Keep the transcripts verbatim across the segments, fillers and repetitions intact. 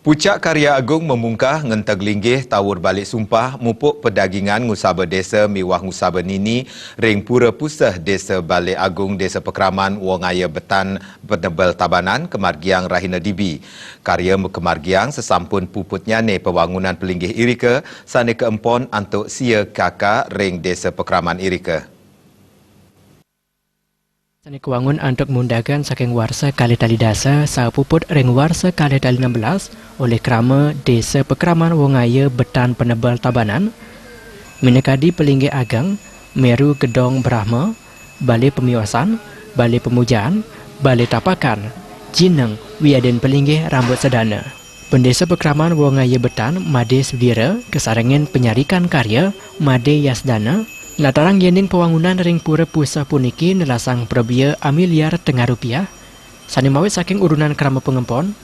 Pucak Karya Agung mamungkah ngenteg linggih tawur balik sumpah mupuk pedagingan ngusaba desa miwah ngusaba nini ring Pura Puseh Desa Balik Agung Desa Pakraman Wongaya Betan Penebel Tabanan kamargiang rahina dibi. Karya makamargiang sasampun puputnyane pawangunan palinggih irika sane kaempon antuk sia kaka ring Desa Pakraman irika. Sane kawangun antuk mundagan saking warsa kalih tali dasa saha puput ring warsa kalih tali enam belas olih krama Desa Pakraman Wongaya Betan Penebel Tabanan, minakadi palinggih ageng, meru gedong Brahma, bale pamiosan, bale pamujaan, bale tapakan, jineng, wiadin palinggih rambut sedana. Pendesa Pakraman Wongaya Betan, Made Sudira, kasarengin panyarikan karya, Made Yasdana, nlatarang yening pawangunan ring Pura Puseh puniki nelasang prabea amiliar tengah rupiah, sane mawit saking urunan krama pangempon,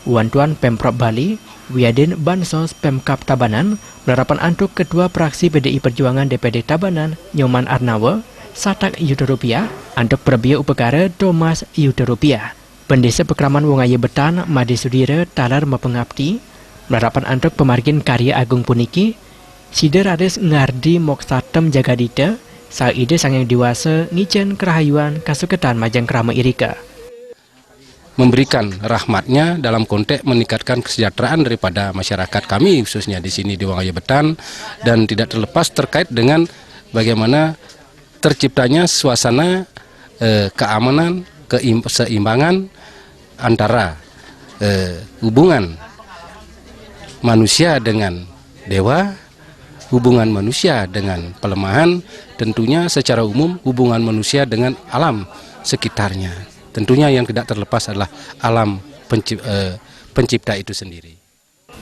wantuan Pemprov Bali, wiadin bansos Pemkab Tabanan, malarapan antuk Ketua Praksi P D I Perjuangan D P D Tabanan, Nyoman Arnawa, satak yuta rupiah, antuk prabea upakara dumas yuta rupiah. Pendesa Pakraman Wongaya Betan, Made Sudira, taler mapangapti, malarapan antuk pamargin karya agung puniki, sida raris ngardi moksatem jagadhita, saha Ida Sang Hyang Dewasa ngijen karahayuan kasukertan majeng krama irika. Memberikan rahmatnya dalam konteks meningkatkan kesejahteraan daripada masyarakat kami, khususnya di sini di Wongaya Betan, dan tidak terlepas terkait dengan bagaimana terciptanya suasana, eh, keamanan, keim-, keseimbangan antara, eh, hubungan manusia dengan dewa, hubungan manusia dengan pelemahan, tentunya secara umum hubungan manusia dengan alam sekitarnya. Tentunya yang tidak terlepas adalah alam penci-, eh, pencipta itu sendiri.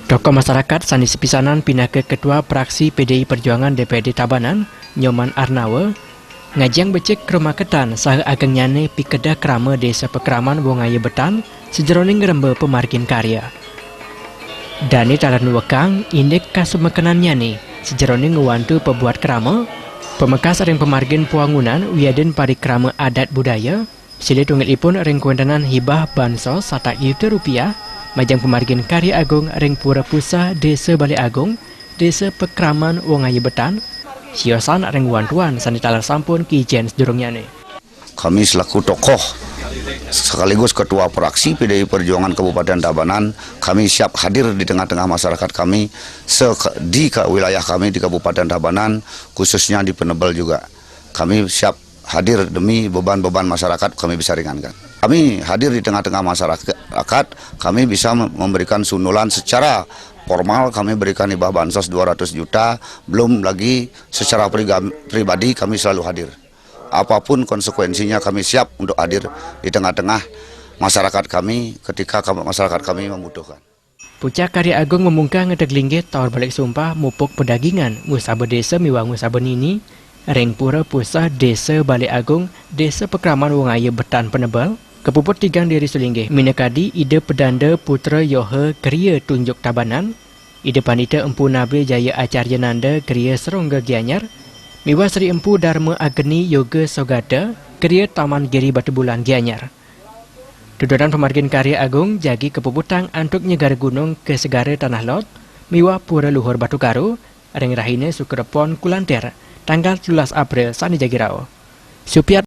Tokoh masyarakat sane sapisanan pinaka Ketua Praksi P D I Perjuangan D P D Tabanan, Nyoman Arnawa, ngajeng becik krumaketan saha agengnyane pikedah krama Desa Pakraman Wongaya Betan sajeroning ngremba pamargin karya. Dane taler nuekang indik kasumekenannyane sajeroning ngwantu pabuat krama, pamekas ring pamargin pawangunan wiadin parikrama adat budaya, silih tunggilipun ring kawentenan hibah bansos satak yuta rupiah, majeng pamargin karya agung ring Pura Puseh Desa Bale Agung, Desa Pakraman Wongaya Betan, siosan ring wantuan sane taler sampun kijen sadurungnyane. Kami selaku tokoh sekaligus Ketua Praksi P D I Perjuangan Kabupaten Tabanan, kami siap hadir di tengah-tengah masyarakat kami se-, di ke-, wilayah kami di Kabupaten Tabanan, khususnya di Penebel juga. Kami siap hadir demi beban-beban masyarakat kami bisa ringankan. Kami hadir di tengah-tengah masyarakat, kami bisa mem-, memberikan sundulan secara formal, kami berikan hibah bansos dua ratus juta, belum lagi secara priga-, pribadi kami selalu hadir. Apapun konsekuensinya, kami siap untuk hadir di tengah-tengah masyarakat kami ketika kami, masyarakat kami membutuhkan. Pucak Karya Agung mamungkah ngenteg linggih tawur balik sumpah mupuk pedagingan ngusaba desa miwah ngusaba nini ring Pura Puseh Desa Bale Agung, Desa Pakraman Wongaya Betan Penebel, kapuput tigang diri sulinggih, minakadi Ida Pedanda Putra Yoha Kria Tunjuk Tabanan, Ida Pandita Empu Nabe Jaya Acarya Nanda Kria Serongga Gianyar, miwah Sri Empu Darma Agni Yoga Sogata Kria Taman Giri Batubulan Gianyar. Dudonan pamargin karya agung jagi kapuputang antuk Nyegara Gunung ka Segara Tanah Lot miwah Pura Luhur Batu Karu ring rahina Sukra Pon Kulânter, tanggal telulas April sane jagi rauh. Supiat